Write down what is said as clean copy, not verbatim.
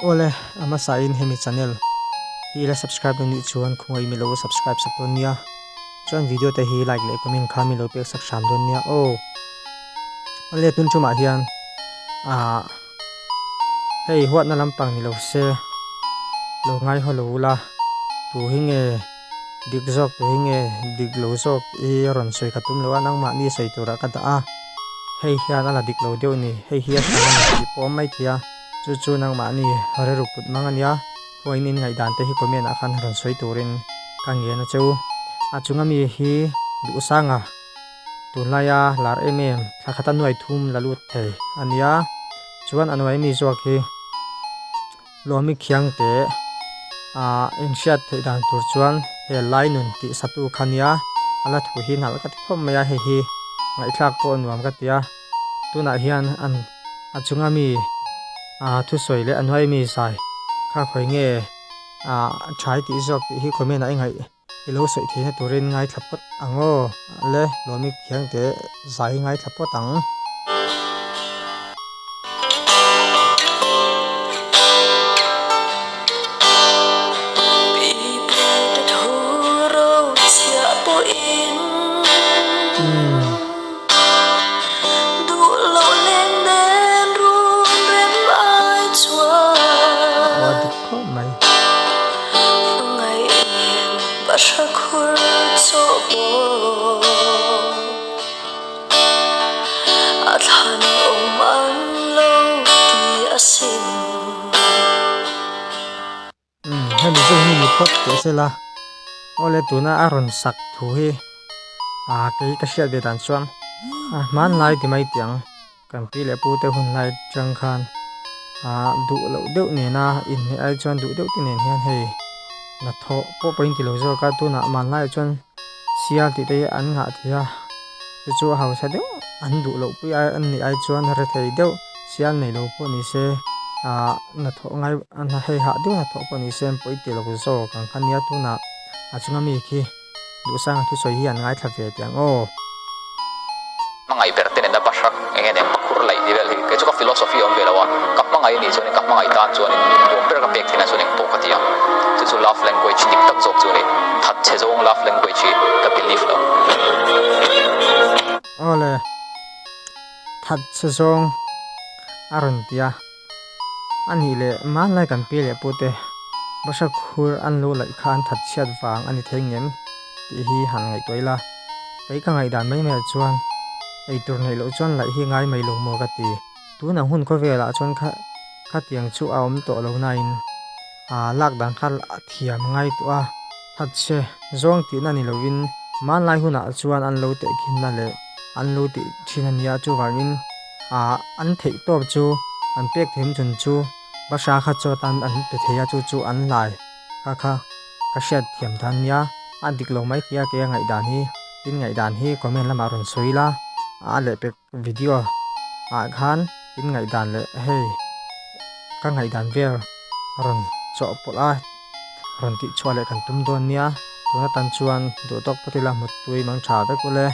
Awle, a hmasain hemi channel hi ila subscribe lo nih chuan khawngaih mi lo subscribe sak dawn nia. Chuan video te hi like leh comment kha mi lo pek sak hram dawn nia aw. Awle tun tumah hian ah hei huatna lampang ni lo se lo ngai haw lo ula tu hi nge dik zawk tu hi nge dik lo zawk i rawn sawi ka tum lo a nangmahni sawi turah ka dah a hei hian a la dik lo deuh ni hei hi a hrang a ni tih pawh awm mai thei a chu chu nangmahni rilru put mang a nia khawiin in ngaihdan te hi comment ah khan rawn sawi turin ka ngen a cheu a chunga mi hi duhsanga. Tunlaia lar em em thla khata nuai thum la lut thei a nia. Chuan a nuai mi zawk hi Lawmi Khiang te ah inhriat theih dan tur chuan he lai nun tih satu kha nia. A la thu hi nalh ka ti khawp mai a, hei hi ngaihthlak pawh nuam ka ti a. Tunah hian an a chunga mi ah thusawi leh a nuai mi zai kha khawi nge ah thai tih zawk tih hi comment ah i ngaih. I lo sawi theihna turin ngaithla phawt ang aw. Le, Lawmi Khiangte zai hi ngaithla phawt ang. Aw a dik khawp mai. Umm hemi chu hi ni phawt teh se la awle tuna a rawn sak thu hi ah kei ka hriat ve dan chuan a hmanlai ti mai tih ang. Kan pi leh pu te hun lai atang khan ah duh loh deuh nena inhmeh ai chuan duh deuh te nen hian hei hnathawh pawh pawhin ti lo zawk a tunah hmanlaiah chuan sial tih te hi an ngah thei a chu chu a hausa deuh an duh loh pui a an nih ai chuan rethei deuh sial nei lo pawh ni se ah hnathawh ngai hei hah deuh hnathawh pawh ni se an pawi ti lo zawk ang kha nia tunah a chunga mi khi. Duhsanga thusawi hi an ngaithla ve teh ang aw. Hmangaih ber te nena bahrak eng nge nen pakhur laih ti vel hi kei chu ka philosophy a awm ve lo a, ka hmangaih anih chuanin ka hmangaih tan chuanin nuam ber ka pek theihna chuan engpawh ka ti ang. Chu chu love language dik tak zawk chu a ni. That chhe zawng love language hi ka believe lo. Aw le, that chhe zawng a rawn ti a. A nih leh hmanlai kan pi leh pute Basha khur an lo laih kha an that chhiat vang a ni thei ngem tih hi han ngaihtuah ila. Kei ka ngaihdan mai mai ah chuan eitur neih loh chuan laih hi ngai mai lo maw ka ti. Tun ang hun khawvelah chuan kha khatiang chu a awm tawh lo nain aa lak dan kha a thiam ngai tawh a. Thatchhe zawng tihna ni lovin hmanlai hunah chuan an lo tehkhinna leh an lo tih thin a nia chuvangin ah an theih tawp chu an pek theim chun chu Basha kha chu atan an pe thei a chu chu an lai kha kha ka hriat thiam dan nia a dik lo mai thei a kei a ngaihdan hi tin ngaihdan hi comment lamah rawn sawi ila a lehpek video ah khan in ngaihdan leh hei ka ngaihdan vel rawn chawhpawlh a rawn tih chhuah leh kan tum dawn nia tuna tan chuan duh tawk phawt ila hmut tui mang tha vek ule.